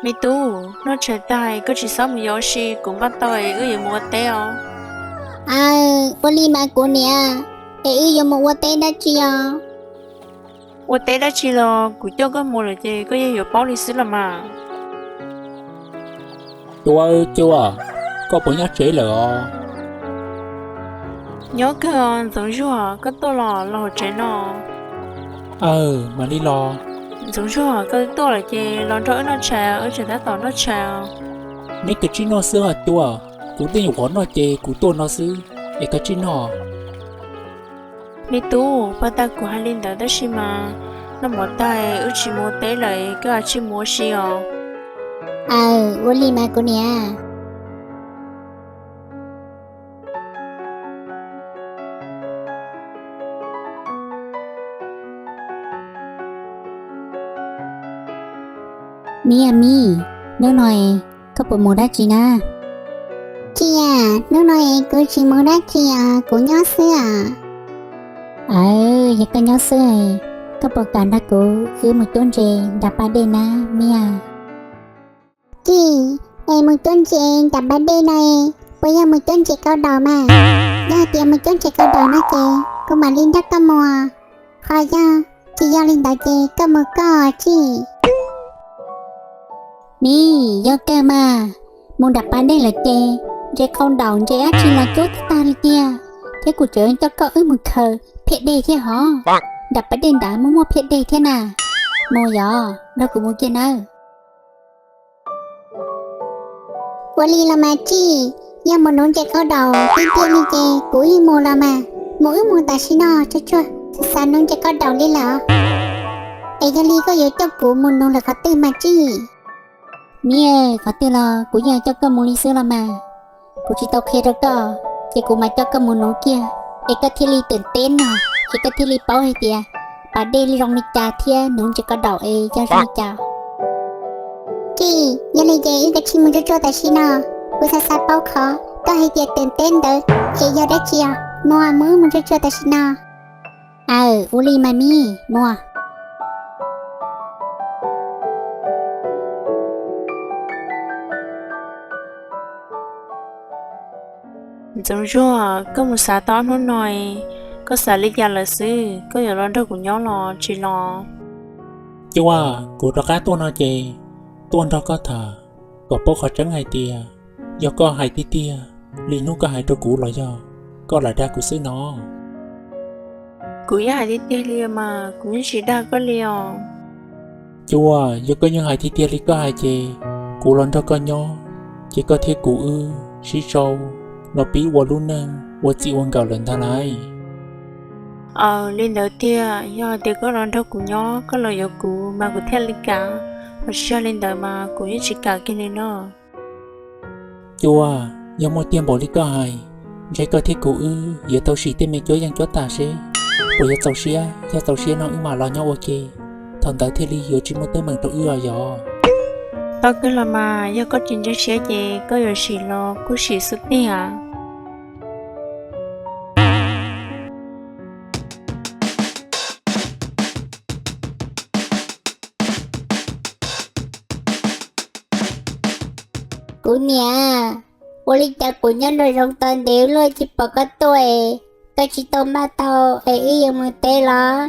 Me tub, noj tshais tag koj tsis xob mus yuav ua si, kuv npaj tau es wb yuav mus ua teb os. Aw, ua li mas kuv niam, es wb yuav mus ua teb dab tsi os? Ua teb dab tsi los kuv coj koj mus lawm ces koj yeej yuav paub li xwb los mas. Cua, Cua, koj puas nyob tsev lawm os? Nyob kawg os Ntxoov Zuag, koj tuaj los los hauv tsev no. Aw, mam li los. Ntxoov Zuag, koj tuaj lawm ces los nrog wb noj tshais, wb tseem tab tom noj tshais os. Neb kav tsij noj xwb os Cua, kuv twb nyuam qhuav noj ces kuv tuaj no xwb, es kav tsij noj. Me tub, puag ta kuv hais li ntawd tab sis mas noj mov tag wb tsis mus teb lawm, koj kav tsij mus ua si os. Aw, ua li mas kuv niam. Mib a Mib, hnub no koj puas mus dab tsi na? Tsis, hnub no es kuv tsis mus dab tsi os, kuv nyob xwb os. Aw, yog koj nyob xwb, koj puas kam nrog kuv wb mus cuab ntses nram pas dej na Mib a? Tsis, es mus cuab ntses nram pas dej no es puas yog mus cuab ntses kaus daum mas? Yog hais tias mus cuab ntses kaus daum no ces kuv mam li nrog koj mus, ho yog tsis yog li ntawd ces koj mus koj tsis. Mib, yog kawg mas, mus nram pas dej lawm ces ntses kaus daum ntses dab tsi los cuab tag tag li tiag, thiab kuv tseem coj koj wb mus khaws phiaj dej thiab hov. Nram pas dej nrad muaj muaj phiaj dej thiab na. Mus yom, nrog kuv mus kiag nawb. Ua li los mas Tsis, yog mus nuv ntses kaus daum tiag tiag li ces kuv yeej mus los mas. Mus wb mus tam sim no, tsuag tsuag xav xav nuv ntses kaus daum li lawm. Es yog li koj yuav coj kuv mus nuv lawm qhov twg mas Tsis? Mib, qhov twg los kuv yeej coj koj mus li xwb los mas. Kuv tsis tau qhia rau koj, ces kuv mam coj koj mus nuv kiag, es koj thiaj li teem teb no, ces koj thiaj li paub hais tias pas dej zoo li cas thiab nuv ntses kaus daum es yog zoo li cas. Tsis, yog li ces wb kav tsij mus tsuag tsuag tam sim no, kuv xav xav paub qhov koj hais tias teem teb ntawd es yog dab tsi os. Mus, mus wb mus tsuag tsuag tam sim no. Aw, ua li mas Mib, mus. Ntxoov Zuag, koj mus xav tau ob hnub no, koj xav li cas lawm xwb? Koj yuav los nrog kuv nyob los tsis los? Cua, kuv rov qab tuaj no ces tuaj nrog koj tham, kom paub qhov tseeb hais tias yog koj hais tiag tiag li hnub koj hais rau kuv los yog koj lam dag kuv xwb no? Kuv yeej hais tiag tiag li mas, kuv yeej tsis dag koj li os. Cua, yog koj yeej hais tiag tiag li koj hais ces kuv los nrog koj nyob, ces koj thiab kuv wb sib sau los pib ua lub neej ua txij ua nkawm lawm ntag lauj. Aw, li ntawd tiag, yog hais tias koj los nrog kuv nyob, koj los yuav kuv mas kuv thiaj li kam, ho tsis yog li ntawd mas kuv yeej tsis kam kiag li no. Cua, yog muaj tiag npaum li koj hais, ntshe koj thiab kuv wb yuav tau sim tej me cuab yeej cuab tag seb puas yuav txaus siab, yog txaus siab no wb mam los nyob ua ke, thaum ntawd thiaj li yuav tsis muaj teeb meem rau wb os yog. Tau kawg los mas, yog koj tsis ntseeg siab ces koj yuav sim los kuj sim xwb tiag. Kuv niam, ua li cas kuv nyob nram zoov tau ntev luaj tsis pom koj tuaj es, koj tsis tau npaj tau es wb yuav mus teb los?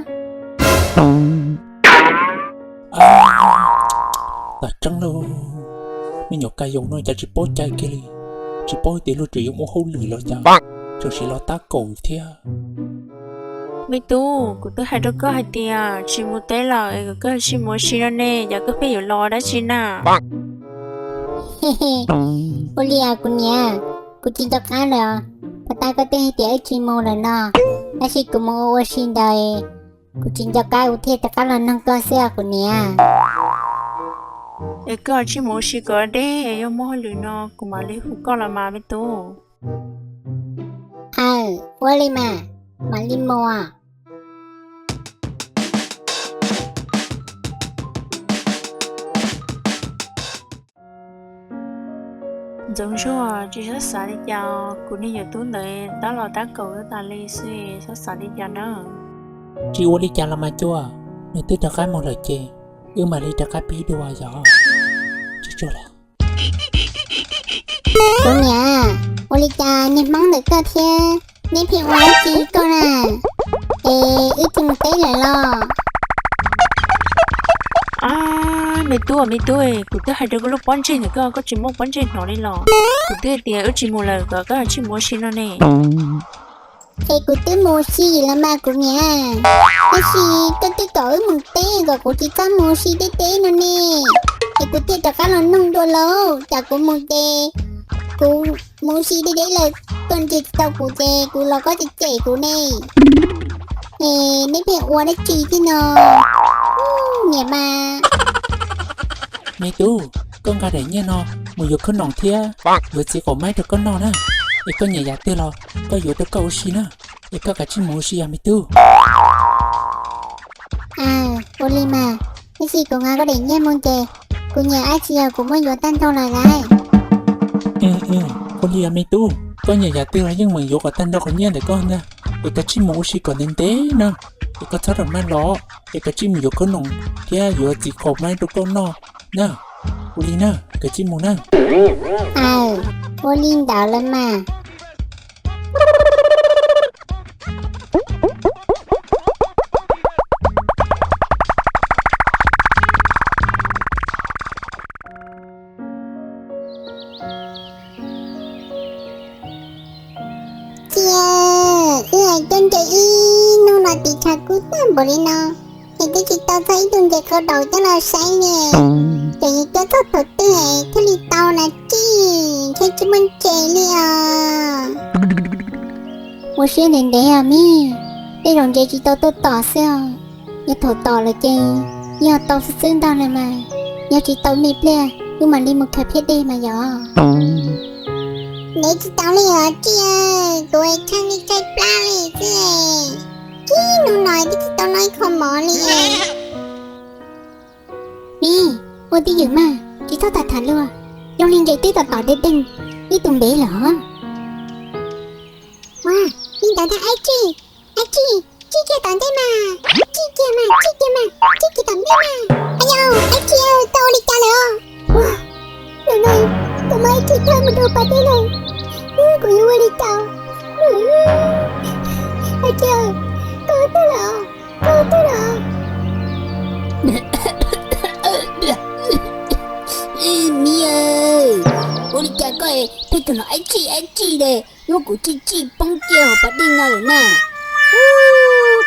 Tam tseeb lauj, me nyuam kab yau no cas tsis paub cai kiag li, tsis paub tias luag tseem yuav muaj hauj lwm los cas, tseem sim los tab kaum thiab. Me tub, kuv twb hais rau koj hais tias tsis mus teb lawm es kom koj sim mus ua si no ne, cas koj pheej yuav los dab tsi na? Ua li os kuv niam, kuv tsis nco qab lawm os. Puag ta koj twb hais tias wb tsis mus lawm no, tab sis kuv mus ua ua si ntawd, kuv tsis nco qab kuv thiaj rov qab los nug koj xwb os kuv niam. Es koj sim mus ua si kom deb, yog muaj hauj lwm no kuv mam li hu koj los mas me tub. Aw, ua li mas, mam li mus. Ntxoov Zuag, tsis txhob xav li cas, kuv niag yawm tub ntawd tab los tab kaum wb tas li xwb, txhob xav li cas na. Tsis ua li cas los mas Cua, nws twb rov qab mus lawm ces wb mam li rov qab pib dua yog. Tsis tsuag lawm. Kuv niam, ua li cas niag Hmoob ntawm koj thiab neb pheej ua dab tsi koj na? Es wb tsis mus teb lawm los? Me tub, me tub, kuv twb hais rau koj lub pob ntseg ntawm koj, koj tsis muab pob ntseg hnov li los? Kuv twb tias wb tsis mus lawm kom koj tsij mus ua si no ne. Es kuv twb mus ua si los mas kuv niam, tab sis koj twb kom wb mus teb kom kuv tsis txhob mus ua si deb deb no ne. Es kuv thiaj rov qab los nug dua lauj, cas kuv mus ces kuv mus ua si deb deb lawm, koj ntsia tsis tau kuv ces kuv los koj cem cem kuv ne. Es neb pheej ua dab tsi thiab no? Niam mas. Me tub, koj nqa daim nyiaj no mus yuav khawb noom thiab yuav txiv qaum maib rau koj noj na. Es koj nyiam yam twg los koj yuav rau koj ua si na. Es koj kav tsij mus ua si os me tub. Ua li mas, tab sis kuv nqa koj daim nyiaj mus ces kuv nyiam dab tsi los kuv muab yuav tag nrho lawm lauj. Ua li os me tub, koj nyiam yam twg los yeej meem yuav kom tag nrho qhov nyiaj ntawm koj ntag. Es koj tsij mus ua si kom ntev ntev na, es koj txhob rau maj los, es koj tsij mus yuav khawb noom thiab yuav txiv qaum maib rau koj noj na. Ua li na, koj tsij mus na. Aw, ua li ntawd lawm mas. Cia, wb hais cov ntses ib hnub no tiv tshav kub tag npaum li no, es twb tsis tau txog ib tug ntses qau daus coj los saib li. Ces yus coj txog thaum twg thiaj li tau na Tsij, ntshe tsis muaj ntses li os. Ua siab ntev ntev os mib, tej zaum ntses tsis tau tuaj tom xwb os. Yog thaum tom lawm ces yog tau xwb xwb ntag na mas, yog tsis tau me pliag wb mam li mus khaws phiab dej mas yog. Ntev tsis tau li os Tsij, kuv tshaib li tshaib plab li xwb. Ib hnub no twb tsis tau noj ib qho mov li. Mib, ua twj ywm mas, tsis txhob tham tham luag, zoo li ntses twb tom tom deb deeg ib tug ntev lawm os. Ua li ntawd ntag Aib Tsij, Aib Tsij, tsij kiag tom ntej mas, tsij kiag mas, tsij kiag mas, tsij kiag tom ntej mas. Aib Tsij, koj ua li cas lawm os? Ua, zaum no kuv muab Aib Tsij coj mus rau pas dej lawm, kuv yuav ua li cas? Aib Tsij, koj twg lawm, koj twg lawm? Mib, ua li cas koj pheej tus no Aib Tsij Aib Tsij de, muab kuv tsij tsij poob kiag hauv pas dej no lawm na.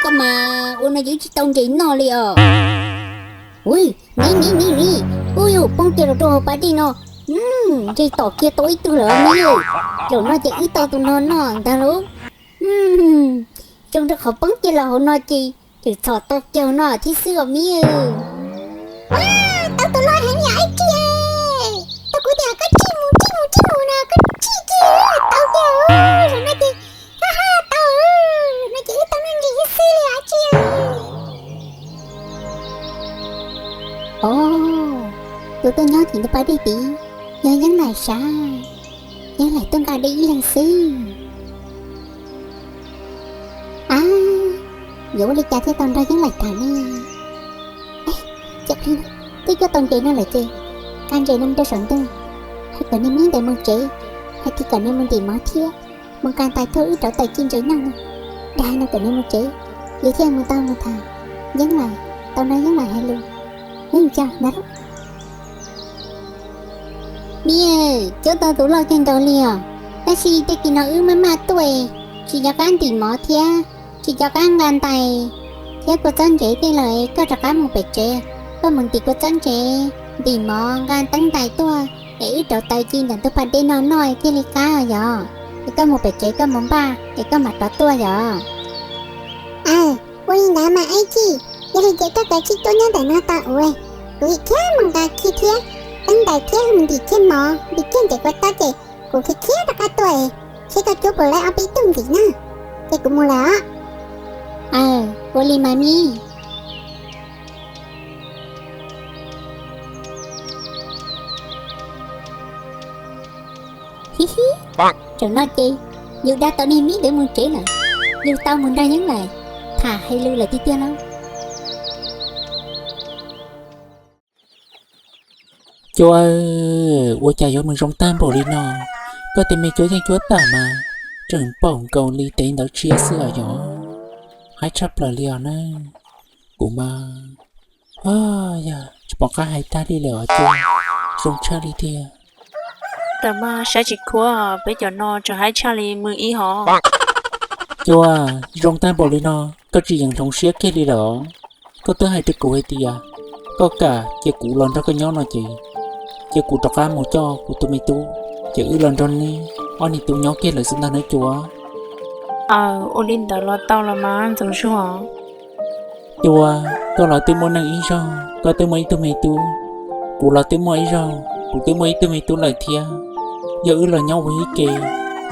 Koj mas ua no ces wb tsis tau ntses noj li os. Ui, niv niv niv niv, ub yuj, poob kiag los rau hauv pas dej no, ntshe tom kiag tau ib tug lawm mib. Zaum no ces wb tau tus no noj ntag lauj. Zoo rau qhov poob kiag los hauv no ces tseem txhom tau kiag hauv no thiab xwb os mib. Tau tus loj heev li Aib Tsij, tau kuv tias koj tsij mus tsij mus tsij mus no koj tsij kiag tau kiag, zaum no ces ha ha tau, zaum no ces wb tau noj ntses xwb li Aib Tsij. Os, tus tuaj nyob tim ntug pas dej tid yog Yeeb Laim sav, Yeeb Laim tuaj nqa dej ib leeg xwb. Ab, yuav ua li cas thiaj tau nrog Yeeb Laim tham ne? Ces qhib, twb cuab tau ntses no lawm ces nqa ntses no rau saum ntug, hais kom niag mib ntawd mus tsev, hais tias kom nws mus ntim mov thiab mus nqa ntais tuaj wb rauv taws ci ntses noj no. Dag no kom nws mus tsev, yus thiaj mus tau mus tham Yeeb Laim, tau nrog Yeeb Laim hais lus. Yeej cog ntag. Mib, cuab tau tus loj kawg nkaus li os, tab sis tej kis no wb maj maj tuaj, tsis nco qab ntim mov thiab tsis nco qab nqa ntais thiab kua txob ntsev tej lawm, koj rov qab mus pem tsev, koj mus ntim kua txob ntsev, ntim mov, nqa teeb ntais tuaj es wb rauv taws ci ntawm ntug pas dej no noj thiaj li qab yog. Es koj mus pem tsev koj mus npaj es koj mam rov tuaj yog. Aw, ua li ntawd mas Aib Tsij, yog li ces koj kav tsij tuaj nyob ntawm no tos kuv, kuv khiav mus nqa khi thiab teeb ntais thiab mus ntim kiag mov, ntim kiag ntsev kua txob ces kuv khiav khiav rov qab tuaj, seb koj cuab puas laib ob peb tug ntxiv na, ces kuv mus lawm os. Aw, ua li mas mib. Hib hib, zaum no ces yus dag tau niag mib ntawd mus tsev lawm, yus tau mus nrog Yeeb Laim tham hais lus lawm tiag tiag lauj. Cuab, ua cas yuav mus zoo tag npaum li no? Koj tej me cuab yeej cuab tag mas, tseem npaum nkaus li tev ntawv tshiab xwb os yog. Haib tshaj plaws li os na. Kuv mas, o, yog tsis pom qab hais tag li lawm os Cuab, zoo tshaj li tiag. Tawm mas saib tsis khuav, peb cov no tseem haib tshaj li mus ib hov. Cuab, zoo tag npaum li no, koj tsis yeem hloov siab kiag li lawm os. Koj twb hais rau kuv hais tias koj kam cia kuv los nrog koj nyob no ces, cia kuv rov qab mus coj kuv tus me tub, ces wb los nrog neb ob niag tub nyob kiag lawm xwb ntag nawb Cuab. Aw, ua li ntawd los tau los mas Ntxoov Zuag. Cuab, koj los twb muaj neej ib zaug, koj twb muaj ib tug me tub, kuv los twb muaj ib zaug, kuv twb muaj ib tug me tub lawm thiab. Yog wb los nyob ua ib ke,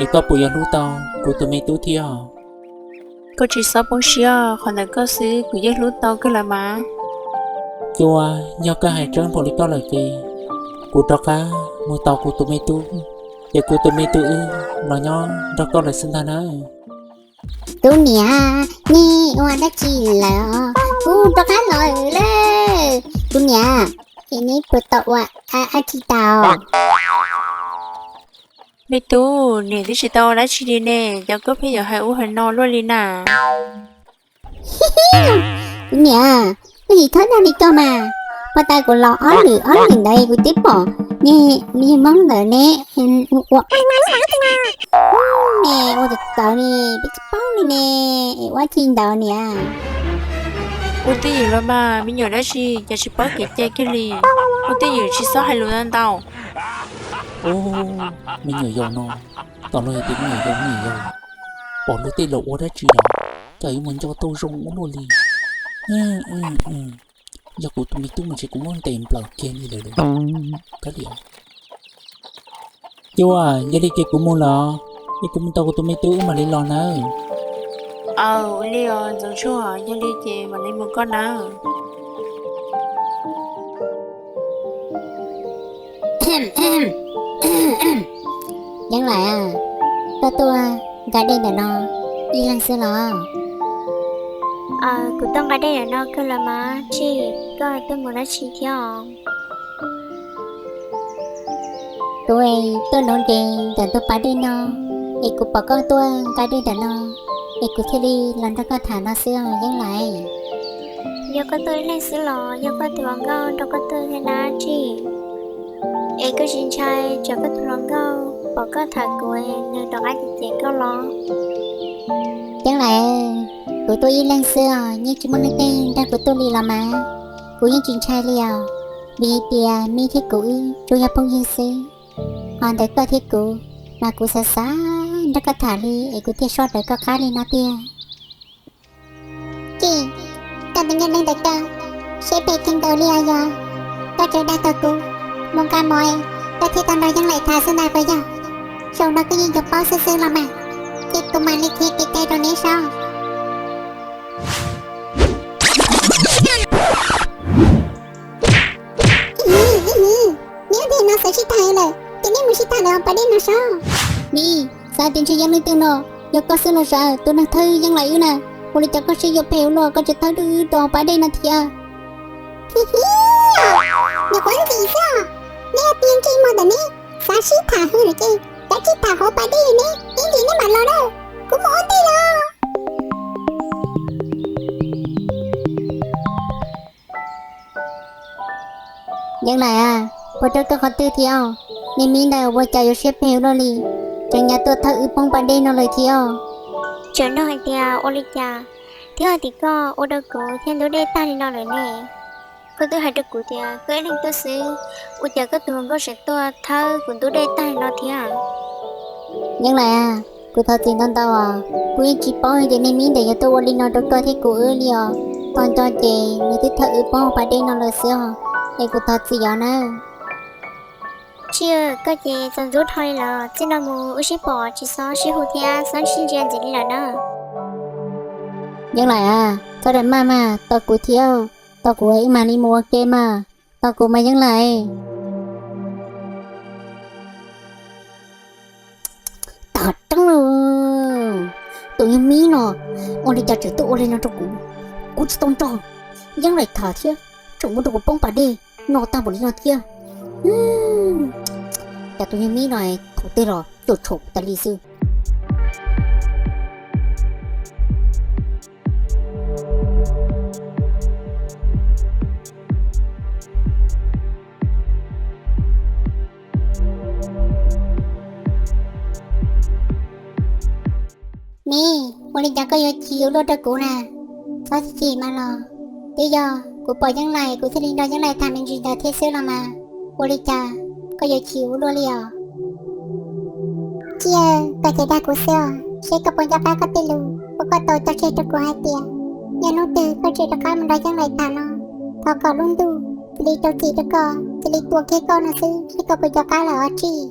es koj puas yuav hlub tau kuv tus me tub thiab? Koj tsis txhob poob siab, qhov ntawm koj xwb kuv yeej hlub tau kawg lawm mas. Cuab, yog koj hais tseeb npaum li koj lawm ces, kuv rov qab mus tos kuv tus me tub, ces kuv tus me tub wb los nyob nrog koj lawm xwb ntag na. Kuv niam, nej ua dab tsi lawm? Kuv rov qab los lawm. Kuv niam, es neb puas tau ua dab tsi tau? Me tub, niam twb tsis tau ua dab tsi li ne, cas koj pheej yuav hais ub hais no luaj li na? Kuv niam, koj tsis txhob dag li koj mas. Puag ta kuv los ob lwm ob lwm ntawd kuv twb pom ne, me yawg Hmoob ntawd ne, ua, ne, ua tawv tawv ne, peb tsis paub li ne, es ua dab tsi ntawd niam? Ua twj ywm los mas, me nyuam dab tsi cas tsis paub kev cai kiag li. Ua twj ywm tsis txhob hais lus ntau ntau. Ub, me nyuam yaus no, tom luag hais tias me nyuam yaus, me nyuam yaus, pom luag tej laus ua dab tsi los cas yuav mus nco tau zoo ua luaj li. Yog kuv tus me tub mas ntshe kuv muab ntes nplawm kiag li lawm. Kav liam. Cuab, yog li ces kuv mus lawm, es kuv mus tos kuv tus me tub wb mam li los nawb. Aw, ua li os Ntxoov Tshuaj, yog li ces mam li mus koj nawb. Yeeb Laim, koj tuaj nqa dej ntawm no ib leeg xwb los? Kuv tuaj nqa dej ntawm no kawg los mas Tsim, koj tuaj mus dab tsi thiab os? Kuv tuaj nuv nres ntawm ntug pas dej no, es kuv pom koj tuaj nqa dej ntawm no, es kuv thiaj li los nrog koj tham no xwb os Yeeb Laim. Yog koj tuaj ib leeg xwb los yog koj tus hluas nkauj nrog koj tuaj thiab dab tsi? Es koj tsis ntshai tsam koj tus hluas nkauj pom koj tham kuv nws rov qab cem cem koj los? Yeeb Laim, kuv tuaj ib leeg xwb os, yeej tsis muaj leej twg nrog kuv tuaj li los mas. Kuv yeej tsis ntshai li os, vim hais tias Mib thiab kuv wb tsuas yog phooj ywg xwb. Ho ntawm koj thiab kuv, mas kuv xav xav nrog koj tham li es kuv thiaj soj rawv koj qab li no tiag. Tsim, koj tus nyuag neeg ntawm koj, siab phem kawg nkaus li os yog. Koj tsuas dag tau kuv mus nqa mov, koj thiaj tau nrog Yeeb Laim tham xwb ntag puas yog? Zaum no koj yeej yuav paub xwb xwb los mas, ces kuv mam li qhia kev cai rau neb saib. Neb ua dej no xav sib tham lawm, ces neb mus sib tham lawm hauv pas dej no saib. Mib, xav tias ntshe yog leej twg no, yog koj xwb los sav, tus neeg thawb Yeeb Laim wb na. Ua li cas koj siab yuav phem ua luaj, koj tseem thawb wb rau hauv pas dej no thiab? Nyuam qhuav ntxim xwb os, neb ua tiag ntsej muag ntawm neb, xav sib tham hwv lawm ces kav tsij tham hauv pas dej ne, ib ntsis neb mam los na, kuv mus ua dej los. Yeeb Laim, puas raug koj qhov twg thiab? Niag Mib ntawd ua cas yuav siab phem ua luaj li, tseem nyas tuaj thawb wb poob pas dej no lawm thiab? Tseem nug hais tias ua li cas, thiab hais tias koj ua rau kuv thiab ntub dej tag li no lawm ne. Koj twb hais rau kuv tias koj ib leeg tuaj xwb, ua cas koj tus hluas nkauj tseem tuaj thawb kuv ntub dej tag li no thiab? Yeeb Laim, kuv thov txim ntau ntau os, kuv yeej tsis paub hais tias niag Mib ntawd yuav tuaj ua li no rau koj thiab kuv wb li os. Tau nco ces nws twb thawb wb poob pas dej no lawm xwb os, es kuv thov txim os nawb. Tsis, koj ces txaus ntxub dhau li lawm, txij no mus wb sib pom tsis txhob sib hu thiab txhob sib ntsia ntxiv li lawm na. Yeeb Laim, txhob daws maj mas, tos kuv thiab, tos kuv wb mam li mus ua ke mas, tos kuv mas Yeeb Laim. Tag rau, tus nyuag Mib no, ua li cas tseem tuaj ua li no rau kuv, kuv tsis tau nrog Yeeb Laim tham thiab, tseem ua rau kuv poob pas dej no tag npaum li no thiab. Cas tus yawg Mib no thaum twg los cuam tshuam tas li xwb. Mib, ua li cas koj yuav chim ua luaj rau kuv na? Txhob chim mas los, twb yog kuv pom Yeeb Laim kuv thiaj li nrog Yeeb Laim tham me ntsis ntawd thiab xwb los mas. Ua li cas koj yuav chim ua luaj li os? Tsiaj, koj cia dag kuv xwb os, seb koj puas nco qab koj tej lus uas koj tau cog tseg rau kuv hais tias yog hnub twg koj tseem rov qab mus nrog Yeeb Laim tham no, thov kom lub ntuj cia li rau txim rau koj, cia li tua kiag koj no xwb, seb koj puas nco qab lawm os Tsiaj.